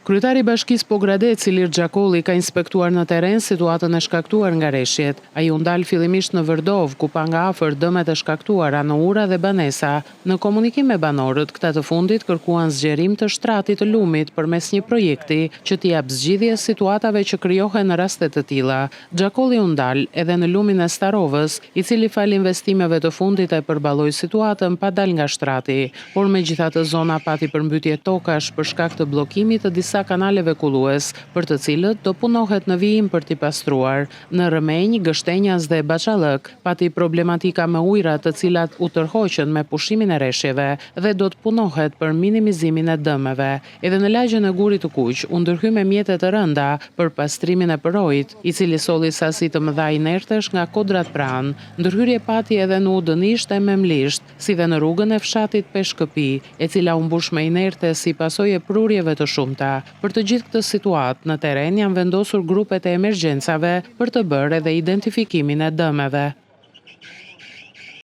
Kryetari i Bashkisë Pogradec, Ilir Xhakolli, ka inspektuar në terren situatën e shkaktuar nga reshjet. Ai u ndal fillimisht në Vërdovë, ku pa nga afër dëmet e shkaktuara në ura dhe banesa. Në komunikim me banorët, këta të fundit kërkuan zgjerim të shtratit të lumit përmes një projekti që t'i japë zgjidhje situatave që krijohen në raste të tilla. Xhakolli u ndal edhe në lumin e Starovës, i cili falë investimeve të fundit e përballoi situatën pa dalë nga shtrati. Por megjithatë zona pati përmbytje tokash për shkak të bllokimit të disa kanaleve kullues, për të cilët do punohet në vijim për t'i pastruar. Në Rrëmenjë, Gështenjas dhe Baçallëk pati problematika me ujërat të cilat u tërhoqën me pushimin e reshjeve dhe do të punohet për minimizimin e dëmeve. Edhe në lagjen e Gurit të Kuq u ndërhy me mjete të rënda për pastrimin e përroit, i cili solli sasi të mëdha inertesh nga kodrat pranë. Ndërhyrje pati edhe në Udënisht e Memlisht, si dhe në rrugën e fshatit Peshkëpi, e cila u mbush me inerte si pasojë e prurjeve të shumta. Për të gjithë këtë situatë, në terren janë vendosur grupet e emergjencave për të bërë edhe identifikimin e dëmeve.